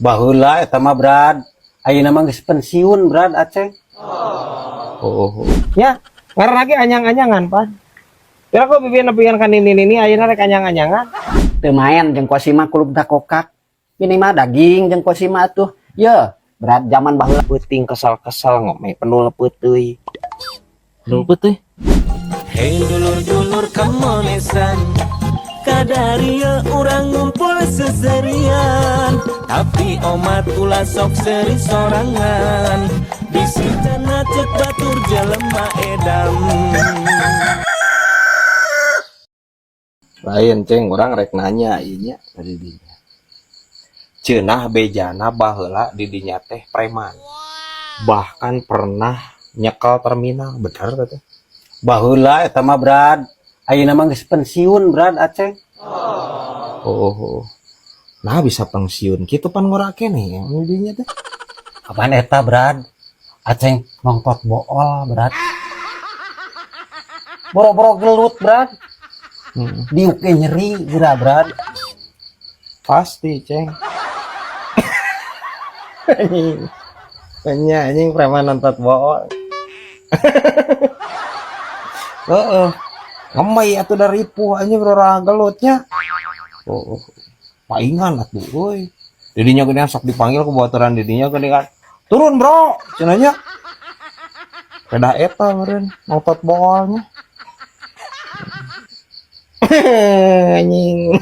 Baheula eta mah, Brad. Ayeuna mah geus pensiun, Brad, Aceng. Oh. Nya, ngaran lagi anyang-anyangan pan. Kira kok bibi nepian kan ini ayeuna rek anyang-anyangan. Teu maen jeung Kosima kulub dakokak. Minimal daging jeung Kosima tuh. Ye, Brad, zaman baheula. Peuting kesal-kesal ngome penul peuteuy. Penul peutuy. Hei dulur-dulur kemonesan, kadaria urang ngumpul seserian. Tapi omat ulah sok seri sorangan. Bisi cenah cek batur jelema edam. Lain, Ceng, urang rek nanya ieu nya ka didinya. Cenah bejana baheula di dinya teh preman. Bahkan pernah nyekel terminal, bener teh? Baheula eta mah, Brad. Ayeuna mah geus pensiun, Brad, Aceng. Oh. Nah, bisa pensiun kitu pan ngora keneh ya di dinya teh. Kapan eta, Brad? Aceng nongtot bool, Brad. Boro-boro gelut, Brad. Diuk ge nyeri geura, Brad. Pasti, Ceng. Anjing. Nya anjing preman nontot bool. Heeh. Ngemai atuh da ripuh anjing urang gelutnya. Oh, paingan atuh euy. Didinya geuningan sok dipanggil ku baturan didinya geuningan. Turun, Bro, cenah nya. Pedah eta meureun nontot boolnya. Anjing.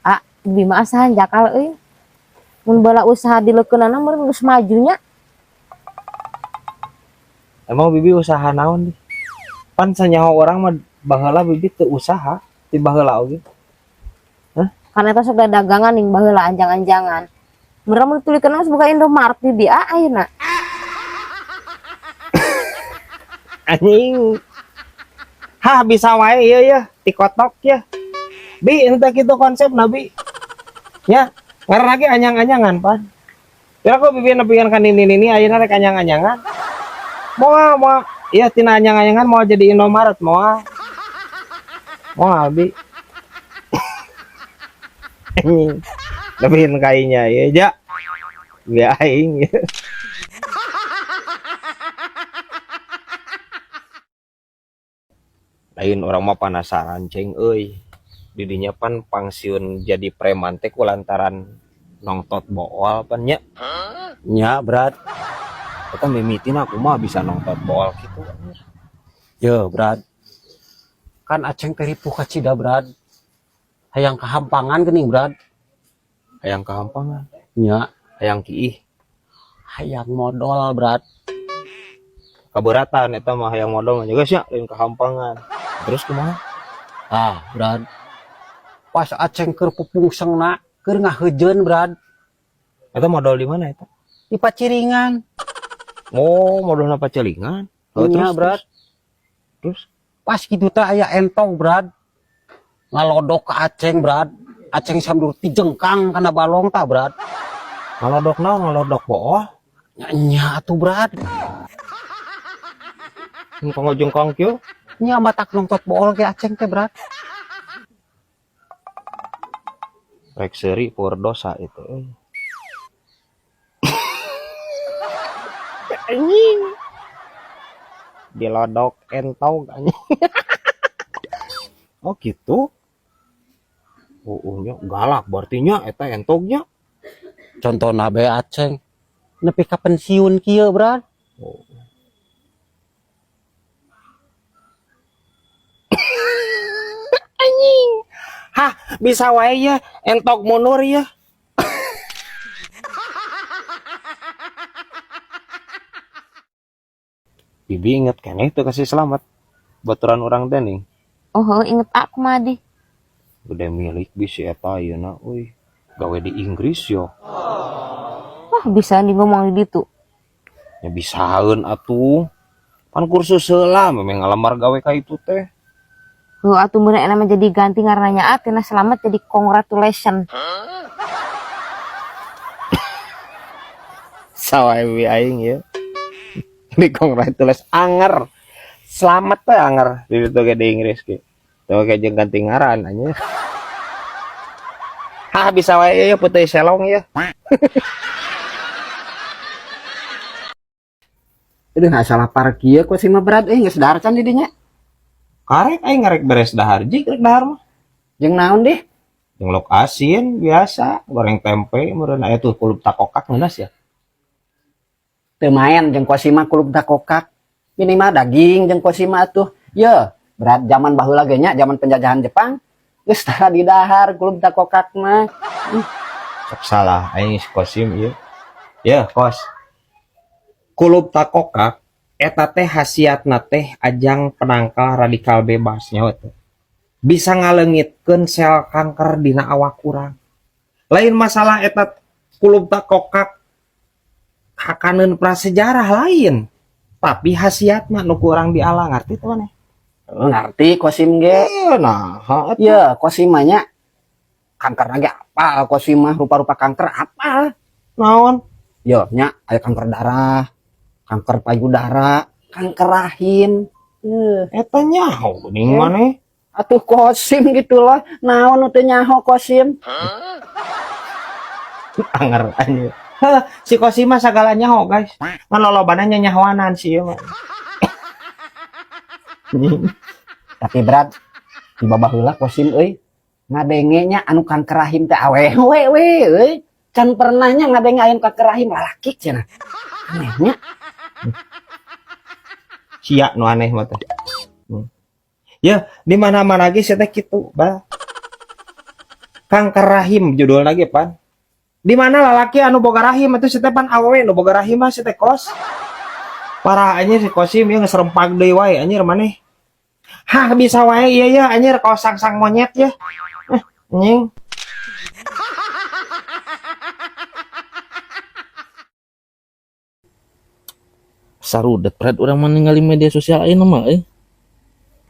Ah, Bima asa hanjakal euy. Mun bala usaha dileukeunana meureun geus majunya. Emang bibi usaha naon di? Pan sanyaho orang mah baheula bibi teu usaha, ti baheula oge. Hah? Kan eta sok dagangan ning baheula anjang-anjangan. Meureun mun ditulikeun geus buka Indomaret bibi ah ayeuna. Anjing. Hah, bisa wae ieu ya, tikotok ya. Bi, entah kitu konsep nabi. Ya, ngaran lagi anyang-anyangan pan. Kira kok bibi nepian kan ini ayeuna rek anyang-anyangan. Moal, moal. Iya, tina anyang-anyangan mau jadi Indomaret, moal. Moal, bi. Anjing. Lebihin kainya ya, ja. Bi aing ya. Lain orang mah penasaran, Ceng euy. Didinya pan pangsiun jadi preman teh kulantaran nongtot bool pan nya. Nya, Brad. Eta mimitina aku mah bisa nongtot bool gitu. Ye, Brad. Kan Aceng teh ripuh kacida, Brad. Hayang kahampangan geuning, Brad. Hayang kahampangan. Nya. Hayang kiih. Hayang modal, Brad. Keberatan eta mah hayang modal mah geus nya lain kahampangan. Terus kumaha? Ah, Brad. Pas Aceng keur pupungsengna, keur ngaheujeun, Brad. Eta modal di mana eta? Di Paciringan. Oh, modalna Paciringan. Oh, Nya, terus, Brad. Terus? Pas kitu teh aya entong, Brad. Ngalodok ka Aceng, Brad. Aceng sambil tijengkang kana balong tah, Brad. Ngalodok naon? Ngalodok bool? Nya, nya atuh, Brad. Jengkang jengkang kieu? Nya matak nongtot bool ke Aceng teh, Brad. Rek seuri pur dosa itu euy. Anjing. Dilodok entog anjing. Oh gitu. Oh, oh nya galak berarti nya eta entognya. Contohna bae Aceng nepi ka pensiun kieu, Brad. Oh. Anjing. Hah, bisa wae ya entok mundur ya. Bibi inget keneh itu kasih selamat baturan orang teh nih. Oh, heuh, inget aku mah di. Gede milik bisi eta ayeuna euy. Gawe di Inggris yo. Wah, bisa di ngomong di ditu. Ya bisaeun atuh. Pan kursus heula memang ngalamar gawe ka itu teh. Heuh atuh meureuh enak mah jadi ganti ngaranna nya tina selamat jadi congratulations. Sawae we aing ya. Di congratulations anger. Selamat teh anger di ditu ge di Inggris ge. Tuh ge jeung ganti ngaran anjing. Hah bisa wae ya peuteuy selong ya. Aduh asa lapar kieu ku si mah Brad euy geus dahar can di dinya. Karek aing ngarek beres dahar jik rek dahar mah. Jeung naon deh? Jeung lok asin biasa, goreng tempe meureun aya tuh kulub takokak ngeunah ya. Teu maen jeung Kosim mah kulub takokak. Minimal daging jeung Kosim mah atuh. Ye, Brad zaman baheula ge nya zaman penjajahan Jepang geus tara di dahar kulub takokak mah. Sok salah aing si Kosim ieu. Ya, Kos. Kulub takokak eta teh khasiatna teh ajang penangkal radikal bebas nyawa teh. Bisa ngaleungitkeun sel kanker dina awak urang. Lain masalah eta kulub takokak hakaneun prasejarah lain. Tapi khasiatna nu kurang diala ngarti teh maneh? Ngarti Kosim ge. Nah, Ye, Kosim mah nya kanker ge apal Kosim mah rupa-rupa kanker apal. Naon? Yo, nya aya kanker darah, kanker payudara, kanker rahim. Eta nyaho geuning maneh. Atuh Kosim gitu loh. Naon nu teu nyaho Kosim? Anger anjir. Heh, si Kosim mah sagala nyaho, guys. Ngan lolobana nya nyahoanan si ieu mah. Tapi Brad, di baheula Kosim euy ngadenge nya anu kanker rahim teh awewe we euy. Can pernah nya ngadenge aya kanker rahim lalaki cenah. Anehnya. Sia nu aneh mah teh. Ya, di mana-mana ge sia teh kitu, bah. Kanker rahim judulna ge pan. Di mana lalaki anu boga rahim atuh si teh pan awewe nu boga rahim mah si teh kos. Parah anjir si Kosim ieu geus rempag deui wae anjir maneh. Hah bisa wae ieu ya anjir kos sang-sang monyet ya. Anjing. Sarudet Brad urang mah ningali media sosial ayeuna mah euy.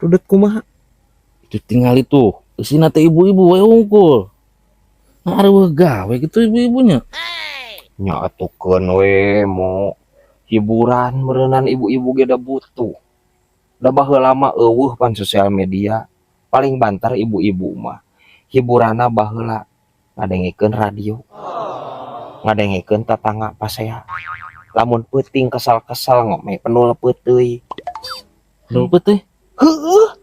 Rudet kumaha? Itu tingali tuh, isina teh ibu-ibu we unggul. Nah, areueuh gawe gitu ibu-ibunya. Nya atuh keun we mo hiburan meureunan ibu-ibu ge da butuh. Da baheula mah eueuh pan sosial media. Paling banter ibu-ibu mah. Hiburanna baheula ngadengekeun radio. Ngadengekeun tatangga pasea. Lamun peuting kesal-kesal ngome penul peuteuy. Penul peuteuy? Heueuh.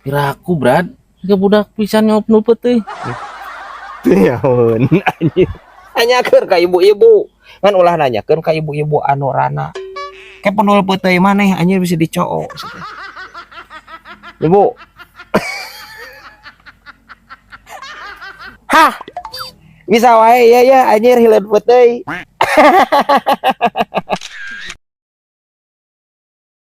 Piraku Brad, ke budak pisan nyop penul peuteuy. Teu nyahoeun anjir. Nanyakeun ka ibu-ibu. Ngan ulah nanyakeun ka ibu-ibu anu rana. Ke penul peuteuy maneh anjir bisa dicoo. Ibu. Hah. Bisa wae ya ya anjir hileud peuteuy.